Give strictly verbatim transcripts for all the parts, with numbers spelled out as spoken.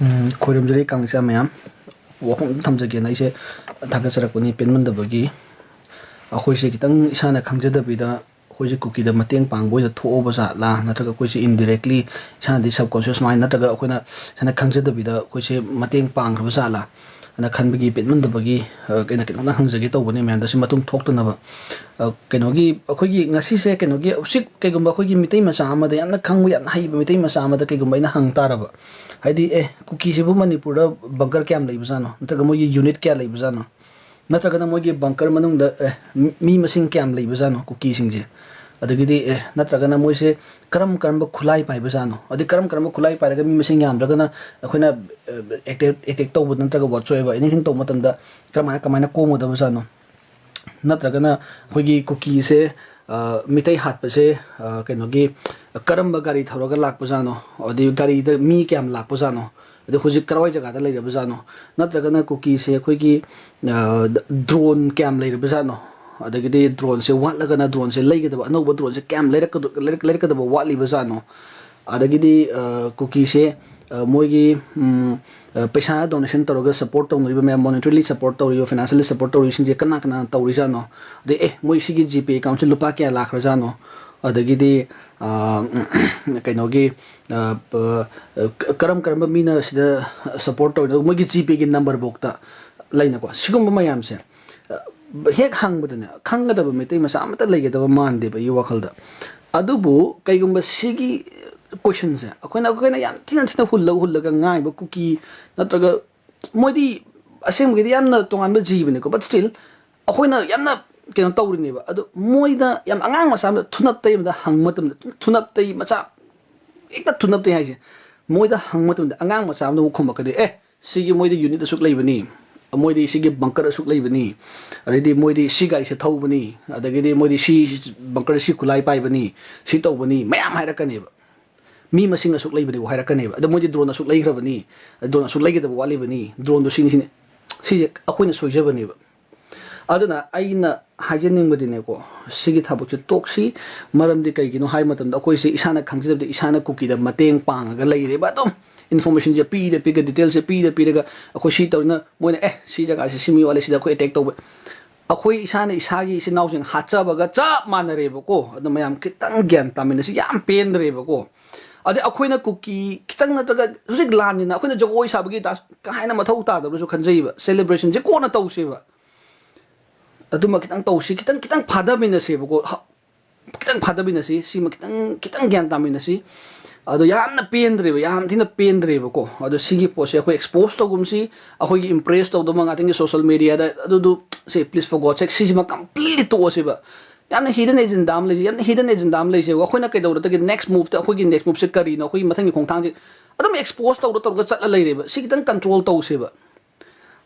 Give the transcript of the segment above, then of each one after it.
ꯎꯝ, ꯈꯣꯏꯔꯝꯖꯔꯤ ꯀꯥꯡꯆꯥ ꯃꯌꯥꯝ꯫ ꯋꯥꯐꯝ ꯑꯃ ꯊꯝꯖꯒꯦꯅ ꯑꯩꯁꯦ ꯊꯥꯒꯠꯆꯔꯛꯄꯅꯤ, ꯄꯦꯟꯃꯟꯗꯕꯒꯤ꯫ ꯑꯩꯈꯣꯏꯁꯦ ꯈꯤꯇꯪ ꯏꯁꯥꯅ ꯈꯪꯖꯗꯕꯤꯗ ꯑꯩꯈꯣꯏꯁꯦ ꯀꯨꯀꯤꯗ ꯃꯇꯦꯡ ꯄꯥꯡꯕ ꯑꯣꯏꯅ ꯊꯣꯛꯑꯕ ꯖꯥꯠꯂꯥ, ꯅꯠꯇ꯭ꯔꯒ ꯑꯩꯈꯣꯏꯁꯦ indirectly ꯏꯁꯥꯅꯗꯤ subconscious mind ꯅꯠꯇ꯭ꯔꯒ ꯑꯩꯈꯣꯏꯅ ꯏꯁꯥꯅ ꯈꯪꯖꯗꯕꯤꯗ ꯑꯩꯈꯣꯏꯁꯦ ꯃꯇꯦꯡ ꯄꯥꯡꯈ꯭ꯔꯕ ꯖꯥꯠꯂꯥ ꯑꯅ ꯈꯟꯕꯒꯤ ꯄꯦꯟꯃꯟꯗꯕꯒꯤ, ꯑ, ꯑꯩꯅ ꯀꯩꯅꯣꯝꯇ ꯍꯪꯖꯒꯦ ꯇꯧꯕꯅꯦ ꯃꯌꯥꯝꯗ, ꯁꯤ ꯃꯇꯨꯡ ꯊꯣꯛꯇꯅꯕ꯫ ꯑ, ꯀꯩꯅꯣꯒꯤ, ꯑꯩꯈꯣꯏꯒꯤ ꯉꯁꯤꯁꯦ ꯀꯩꯅꯣꯒꯤ, ꯍꯧꯖꯤꯛ ꯀꯩꯒꯨꯝꯕ ꯑꯩꯈꯣꯏꯒꯤ ꯃꯤꯇꯩ ꯃꯆꯥ ꯑꯃꯗ, ꯌꯥꯝꯅ ꯈꯪꯕ, ꯌꯥꯝꯅ ꯍꯩꯕ ꯃꯤꯇꯩ ꯃꯆꯥ ꯑꯃꯗ ꯀꯩꯒꯨꯝꯕ ꯑꯩꯅ ꯍꯪ ꯇꯥꯔꯕ, ꯍꯥꯏꯗꯤ, "ꯑꯦ, ꯀꯨꯀꯤꯁꯤꯕꯨ ꯃꯅꯤꯄꯨꯔꯗ bunker ꯀꯌꯥꯝ ꯂꯩꯕꯖꯥꯠꯅꯣ? ꯅꯠꯇ꯭ꯔꯒ ꯃꯣꯏꯒꯤ unit ꯀꯌꯥ ꯂꯩꯕꯖꯥꯠꯅꯣ? ꯅꯠꯇ꯭ꯔꯒꯅ ꯃꯣꯏꯒꯤ bunker ꯃꯅꯨꯡꯗ, ꯑꯦ, ꯃꯤ, ꯃꯤ ꯃꯁꯤꯡ ꯀꯌꯥꯝ ꯂꯩꯕꯖꯥꯠꯅꯣ ꯀꯨꯀꯤꯁꯤꯡꯁꯦ?" ꯑꯗꯒꯤꯗꯤ, ꯑꯦ, ꯅꯠꯇ꯭ꯔꯒꯅ ꯃꯣꯏꯁꯦ ꯀꯔꯝ ꯀꯔꯝꯕ ꯈꯨꯠꯂꯥꯏ ꯄꯥꯏꯕꯖꯥꯠꯅꯣ? ꯑꯗꯩ ꯀꯔꯝ ꯀꯔꯝꯕ ꯈꯨꯠꯂꯥꯏ ꯄꯥꯏꯔꯒ ꯃꯤ ꯃꯁꯤꯡ ꯌꯥꯝꯗ꯭ꯔꯒꯅ ꯑꯩꯈꯣꯏꯅ, ꯑ, attack, attack ꯇꯧꯕ ꯅꯠꯇ꯭ꯔꯒ whatsoever anything ꯇꯧꯕ ꯃꯇꯝꯗ ꯀꯔꯝꯍꯥꯏꯅ, ꯀꯃꯥꯏꯅ ꯀꯣꯝꯒꯗꯕꯖꯥꯠꯅꯣ? ꯅꯠꯇ꯭ꯔꯒꯅ ꯑꯩꯈꯣꯏꯒꯤ ꯀꯨꯀꯤꯁꯦ, ꯑ, ꯃꯤꯇꯩ ꯍꯥꯠꯄꯁꯦ, ꯑ, ꯀꯩꯅꯣꯒꯤ, ꯀꯔꯝꯕ ꯒꯥꯔꯤ ꯊꯧꯔꯒ ꯂꯥꯛꯄꯖꯥꯠꯅꯣ? ꯑꯗꯩ ꯒꯥꯔꯤꯗ ꯃꯤ ꯀꯌꯥꯝ ꯂꯥꯛꯄꯖꯥꯠꯅꯣ? ꯑꯗꯩ ꯍꯧꯖꯤꯛ ꯀꯔꯥꯏꯋꯥꯏ ꯖꯒꯥꯗ ꯂꯩꯔꯕꯖꯥꯠꯅꯣ? ꯅꯠꯇ꯭ꯔꯒꯅ ꯀꯨꯀꯤꯁꯦ ꯑꯩꯈꯣꯏꯒꯤ, ꯑ, drone ꯀꯌꯥꯝ ꯂꯩꯔꯕꯖꯥꯠꯅꯣ? ꯑꯗꯒꯤꯗꯤ droneꯁꯦ ꯋꯥꯠꯂꯒꯅ droneꯁꯦ ꯂꯩꯒꯗꯕ, ꯑꯅꯧꯕ droneꯁꯦ ꯀꯌꯥꯝ ꯂꯩꯔꯛꯀꯗ-, ꯂꯩꯔꯛ-, ꯂꯩꯔꯛꯀꯗꯕ ꯋꯥꯠꯂꯤꯕꯖꯥꯠꯅꯣ? ꯑꯗꯒꯤꯗꯤ, ꯑ, ꯀꯨꯀꯤꯁꯦ, ꯑ, ꯃꯣꯏꯒꯤ, ꯎꯝ, ꯑ, ꯄꯩꯁꯥ donation ꯇꯧꯔꯒ support ꯇꯧꯅꯔꯤꯕ ꯃꯌꯥꯝ, monetarily support ꯇꯧꯔꯤꯕ, financially support ꯇꯧꯔꯤꯁꯤꯡꯁꯦ ꯀꯅꯥ ꯀꯅꯥ ꯇꯧꯔꯤꯖꯥꯠꯅꯣ? ꯑꯗꯩ, ꯑꯦ, ꯃꯣꯏ ꯁꯤꯒꯤ GPay accountꯁꯦ ꯂꯨꯄꯥ ꯀꯌꯥ ꯂꯥꯛꯈ꯭ꯔꯖꯥꯠꯅꯣ? ꯑꯗꯒꯤꯗꯤ, ꯑ, ꯀꯩꯅꯣꯒꯤ, ꯑ, ꯄ-, ꯑ, ꯀ-, ꯀꯔꯝ ꯀꯔꯝꯕ ꯃꯤꯅ ꯁꯤꯗ support ꯇꯧꯔꯤꯅꯣ? ꯃꯣꯏꯒꯤ GPayꯒꯤ number ꯐꯥꯎꯗ ꯂꯩꯅꯀꯣ꯫ ꯁꯤꯒꯨꯝꯕ ꯃꯌꯥꯝꯁꯦ, ꯑ, ꯍꯦꯛ ꯍꯪꯕꯗꯅꯦ, ꯈꯪꯒꯗꯕ ꯃꯩꯇꯩ ꯃꯆꯥ ꯑꯃꯠꯇ ꯂꯩꯒꯗꯕ ꯃꯥꯟꯗꯦꯕ ꯑꯩꯒꯤ ꯋꯥꯈꯜꯗ꯫ ꯑꯗꯨꯕꯨ ꯀꯩꯒꯨꯝꯕ ꯁꯤꯒꯤ questionꯁꯦ ꯑꯩꯈꯣꯏꯅ, ꯑꯩꯈꯣꯏꯅ ꯌꯥꯝ ꯊꯤꯅ ꯊꯤꯅ ꯍꯨꯜꯂꯒ, ꯍꯨꯜꯂꯒ ꯉꯥꯏꯕ ꯀꯨꯀꯤ ꯅꯠꯇ꯭ꯔꯒ ꯃꯣꯏꯗꯤ ꯑꯁꯦꯡꯕꯒꯤꯗꯤ ꯌꯥꯝꯅ ꯇꯣꯉꯥꯟꯕ ꯖꯤꯕꯅꯤꯀꯣ, but still ꯑꯩꯈꯣꯏꯅ ꯌꯥꯝꯅ ꯀꯩꯅꯣ ꯇꯧꯔꯤꯅꯦꯕ꯫ ꯑꯗꯣ ꯃꯣꯏꯗ ꯌꯥꯝ ꯑꯉꯥꯡ ꯃꯆꯥ ꯑꯃꯗ ꯊꯨꯅꯞꯇꯩ ꯑꯃꯗ ꯍꯪꯕ ꯃꯇꯝꯗ, ꯊꯨꯅꯞꯇꯩ ꯃꯆꯥ, ꯍꯦꯛꯇ ꯊꯨꯅꯞꯇꯩ ꯍꯥꯏꯁꯦ, ꯃꯣꯏꯗ ꯍꯪꯕ ꯃꯇꯝꯗ ꯑꯉꯥꯡ ꯃꯆꯥ ꯑꯃꯅ ꯑꯃꯨꯛ ꯈꯨꯝꯃꯛꯀꯅꯤ, "ꯑꯦ, ꯁꯤꯒꯤ ꯃꯣꯏꯗꯤ unit ꯑꯁꯨꯛ ꯂꯩꯕꯅꯤ, ꯃꯣꯏꯗꯤ ꯁꯤꯒꯤ bunker ꯑꯁꯨꯛ ꯂꯩꯕꯅꯤ, ꯑꯗꯩꯗꯤ ꯃꯣꯏꯗꯤ ꯁꯤ ꯒꯥꯔꯤꯁꯦ ꯊꯧꯕꯅꯤ, ꯑꯗꯒꯤꯗꯤ ꯃꯣꯏꯗꯤ ꯁꯤ bunker ꯁꯤ ꯈꯨꯠꯂꯥꯏ ꯄꯥꯏꯕꯅꯤ, ꯁꯤ ꯇꯧꯕꯅꯤ", ꯃꯌꯥꯝ ꯍꯥꯏꯔꯛꯀꯅꯦꯕ꯫ "ꯃꯤ ꯃꯁꯤꯡ ꯑꯁꯨꯛ ꯂꯩꯕꯅꯤꯕꯨ" ꯍꯥꯏꯔꯛꯀꯅꯦꯕ꯫ "ꯑꯗꯣ ꯃꯣꯏꯗꯤ drone ꯑꯁꯨꯛ ꯂꯩꯈ꯭ꯔꯕꯅꯤ, drone ꯑꯁꯨꯛ ꯂꯩꯒꯗꯕ ꯋꯥꯠꯂꯤꯕꯅꯤ, droneꯗꯣ ꯁꯤꯅꯤ, ꯁꯤꯅꯤ"꯫ ꯁꯤꯁꯦ ꯑꯩꯈꯣꯏꯅ ꯁꯣꯏꯖꯕꯅꯦꯕ꯫ ꯑꯗꯨꯅ ꯑꯩꯅ ꯍꯥꯏꯖꯅꯤꯡꯕꯗꯤꯅꯦꯀꯣ, ꯁꯤꯒꯤ ꯊꯕꯛꯁꯦ ꯇꯣꯛꯁꯤ꯫ ꯃꯔꯝꯗꯤ ꯀꯩꯒꯤꯅꯣ ꯍꯥꯏꯕ ꯃꯇꯝꯗ, ꯑꯩꯈꯣꯏꯁꯦ ꯏꯁꯥꯅ ꯈꯪꯖꯗꯕꯗꯤ ꯏꯁꯥꯅ ꯀꯨꯀꯤꯗ ꯃꯇꯦꯡ ꯄꯥꯡꯉꯒ ꯂꯩꯔꯦꯕ꯫ ꯑꯗꯨꯝ information ꯁꯦ ꯄꯤꯗ ꯄꯤꯒ, details ꯁꯦ ꯄꯤꯗ ꯄꯤꯔꯒ, ꯑꯩꯈꯣꯏ ꯁꯤ ꯇꯧꯔꯤꯅ, ꯃꯣꯏꯅ "ꯑꯦ, ꯁꯤ ꯖꯒꯥꯁꯦ ꯁꯤ ꯃꯤ ꯋꯥꯠꯂꯦ, ꯁꯤꯗ ꯑꯩꯈꯣꯏ attack ꯇꯧꯕ"꯫ ꯑꯩꯈꯣꯏ ꯏꯁꯥꯅ ꯏꯁꯥꯒꯤ ꯏꯆꯤꯟ ꯏꯅꯥꯎꯁꯤꯡ ꯍꯥꯠꯆꯕꯒ ꯆꯞ ꯃꯥꯟꯅꯔꯦꯕꯀꯣ꯫ ꯑꯗꯣ ꯃꯌꯥꯝ ꯈꯤꯇꯪ ꯒ꯭ꯌꯥꯟ ꯇꯥꯃꯤꯟꯅꯁꯤ꯫ ꯌꯥꯝ ꯄꯦꯟꯗ꯭ꯔꯦꯕꯀꯣ꯫ ꯑꯗꯩ ꯑꯩꯈꯣꯏꯅ ꯀꯨꯀꯤ ꯈꯤꯇꯪ ꯅꯠꯇ꯭ꯔꯒ, ꯍꯧꯖꯤꯛ ꯂꯥꯟꯅꯤꯅ ꯑꯩꯈꯣꯏꯅ ꯖꯒꯣꯏ ꯁꯥꯕꯒꯤ ꯗꯥꯟꯁ ꯀꯥ ꯍꯦꯟꯅ ꯃꯊꯧ ꯇꯥꯗꯕ꯭ꯔꯁꯨ ꯈꯟꯖꯩꯕ꯫ Celebration ꯁꯦ ꯀꯣꯟꯅ ꯇꯧꯁꯦꯕ꯫ ꯑꯗꯨꯃ ꯈꯤꯇꯪ ꯇꯧꯁꯤ, ꯈꯤꯇꯪ, ꯈꯤꯇꯪ ꯐꯥꯗꯃꯤꯟꯅꯁꯦꯕꯀꯣ꯫ ꯍ-, ꯈꯤꯇꯪ ꯐꯥꯗꯃꯤꯟꯅꯁꯤ, ꯁꯤꯃ ꯈꯤꯇꯪ, ꯈꯤꯇꯪ ꯒ꯭ꯌꯥꯟ ꯇꯥꯃꯤꯟꯅꯁꯤ꯫ ꯑꯗꯣ ꯌꯥꯝꯅ ꯄꯦꯟꯗ꯭ꯔꯦꯕ, ꯌꯥꯝ ꯊꯤꯅ ꯄꯦꯟꯗ꯭ꯔꯦꯕꯀꯣ꯫ ꯑꯗꯣ ꯁꯤꯒꯤ ꯄꯣꯠꯁꯦ ꯑꯩꯈꯣꯏ expose ꯇꯧꯒꯨꯝꯁꯤ꯫ ꯑꯩꯈꯣꯏꯒꯤ impress ꯇꯧꯗꯕ ꯉꯥꯛꯇꯪꯒꯤ social media ꯗ ꯑꯗꯨꯗꯨ, ꯁꯦ, please for God sake, ꯁꯤꯁꯤꯃ completely ꯇꯣꯛꯑꯁꯦꯕ꯫ ꯌꯥꯝꯅ hidden agenda ꯑꯃ ꯂꯩꯖꯩ, ꯌꯥꯝꯅ hidden agenda ꯑꯃ ꯂꯩꯖꯩꯕ꯫ ꯑꯩꯈꯣꯏꯅ ꯀꯩꯗꯧꯔꯗꯒꯦ, next move ꯇ, ꯑꯩꯈꯣꯏꯒꯤ next move ꯁꯦ ꯀꯔꯤꯅꯣ, ꯑꯩꯈꯣꯏꯒꯤ ꯃꯊꯪꯒꯤ ꯈꯣꯡꯊꯥꯡꯁꯦ ꯑꯗꯨꯝ expose ꯇꯧꯔ ꯇꯧꯔꯒ ꯆꯠꯂ ꯂꯩꯔꯦꯕ꯫ ꯁꯤ ꯈꯤꯇꯪ control ꯇꯧꯁꯦꯕ꯫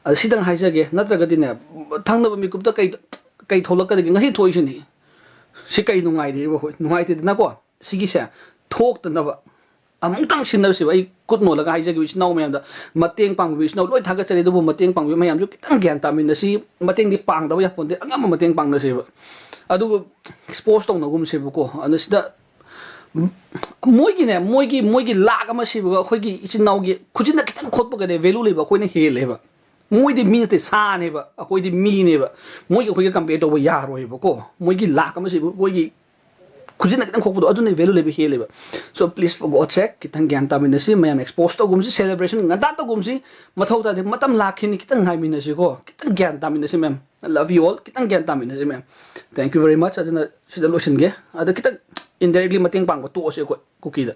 ꯑꯗ ꯁꯤꯗꯪ ꯍꯥꯏꯖꯒꯦ, ꯅꯠꯇ꯭ꯔꯒꯗꯤꯅꯦ, ꯊꯪꯅꯕ ꯃꯤꯀꯨꯞꯇ ꯀꯩ, ꯀꯩ ꯊꯣꯛꯂꯛꯀꯗꯒꯦ? ꯉꯁꯤ ꯊꯣꯛꯏꯁꯤꯅꯤ꯫ ꯁꯤ ꯀꯩ ꯅꯨꯡꯉꯥꯏꯔꯤꯕ? ꯍꯣꯏ, ꯅꯨꯡꯉꯥꯏꯇꯦꯗꯅꯀꯣ꯫ ꯁꯤꯒꯤꯁꯦ ꯊꯣꯛꯇꯅꯕ ꯑꯃꯨꯛꯇꯪ ꯁꯤꯟꯅꯔꯁꯦꯕ꯫ ꯑꯩ ꯈꯨꯠ ꯅꯣꯜꯂꯒ ꯍꯥꯏꯖꯒꯦ ꯏꯆꯤꯟ ꯏꯅꯥꯎ ꯃꯌꯥꯝꯗ, ꯃꯇꯦꯡ ꯄꯥꯡꯕꯤꯕ ꯏꯆꯤꯟ ꯏꯅꯥꯎ ꯂꯣꯏ ꯊꯥꯒꯠꯆꯔꯤ, ꯑꯗꯨꯕꯨ ꯃꯇꯦꯡ ꯄꯥꯡꯕꯤꯕ ꯃꯌꯥꯝꯁꯨ ꯈꯤꯇꯪ ꯒ꯭ꯌꯥꯟ ꯇꯥꯃꯤꯟꯅꯁꯤ꯫ ꯃꯇꯦꯡꯗꯤ ꯄꯥꯡꯗꯕ ꯌꯥꯄꯣꯟꯇꯦ, ꯑꯉꯝꯕ ꯃꯇꯦꯡ ꯄꯥꯡꯅꯁꯦꯕ꯫ ꯑꯗꯨꯒ expose ꯇꯧꯅꯒꯨꯝꯁꯦꯕꯀꯣ꯫ ꯑꯗꯨ ꯁꯤꯗ ꯃꯣꯏꯒꯤꯅꯦ, ꯃꯣꯏꯒꯤ, ꯃꯣꯏꯒꯤ ꯂꯥꯛ ꯑꯃ ꯁꯤꯕꯒ ꯑꯩꯈꯣꯏꯒꯤ ꯏꯆꯤꯟ ꯏꯅꯥꯎꯒꯤ ꯈꯨꯖꯤꯟꯗ ꯈꯤꯇꯪ ꯈꯣꯠꯄꯒꯅꯦ value ꯂꯩꯕ ꯑꯩꯈꯣꯏꯅ ꯍꯦꯜꯂꯦꯕ꯫ ꯃꯣꯏꯗꯤ ꯃꯤ ꯅꯠꯇꯦ, ꯁꯥꯅꯦꯕ, ꯑꯩꯈꯣꯏꯗꯤ ꯃꯤꯅꯦꯕ꯫ ꯃꯣꯏꯒꯤ ꯑꯩꯈꯣꯏꯒ compare ꯇꯧꯕ ꯌꯥꯔꯣꯏꯕꯀꯣ꯫ ꯃꯣꯏꯒꯤ ꯂꯥꯛ ꯑꯃ ꯁꯤꯕ, ꯃꯣꯏꯒꯤ ꯈꯨꯖꯤꯟꯅ ꯈꯤꯇꯪ ꯈꯣꯛꯄꯗꯣ, ꯑꯗꯨꯅ value ꯂꯩꯕ ꯍꯦꯜꯂꯦꯕ꯫ So please for God sake, ꯈꯤꯇꯪ ꯒ꯭ꯌꯥꯟ ꯇꯥꯃꯤꯟꯅꯁꯤ, ꯃꯌꯥꯝ expose ꯇꯧꯒꯨꯝꯁꯤ, celebration ꯉꯟꯇꯥ ꯇꯧꯒꯨꯝꯁꯤ꯫ ꯃꯊꯧ ꯇꯥꯗꯦ, ꯃꯇꯝ ꯂꯥꯛꯈꯤꯅꯤ, ꯈꯤꯇꯪ ꯉꯥꯏꯃꯤꯟꯅꯁꯤꯀꯣ, ꯈꯤꯇꯪ ꯒ꯭ꯌꯥꯟ ꯇꯥꯃꯤꯟꯅꯁꯤ ꯃꯌꯥꯝ꯫ I love you all, ꯈꯤꯇꯪ ꯒ꯭ꯌꯥꯟ ꯇꯥꯃꯤꯟꯅꯁꯤ ꯃꯌꯥꯝ꯫ Thank you very much꯫ ꯑꯗꯨꯅ ꯁꯤꯗ ꯂꯣꯏꯁꯤꯟꯒꯦ꯫ ꯑꯗ ꯈꯤꯇꯪ indirectly ꯃꯇꯦꯡ ꯄꯥꯡꯕ ꯇꯣꯛꯑꯁꯤ ꯑꯩꯈꯣꯏ ꯀꯨꯀꯤꯗ꯫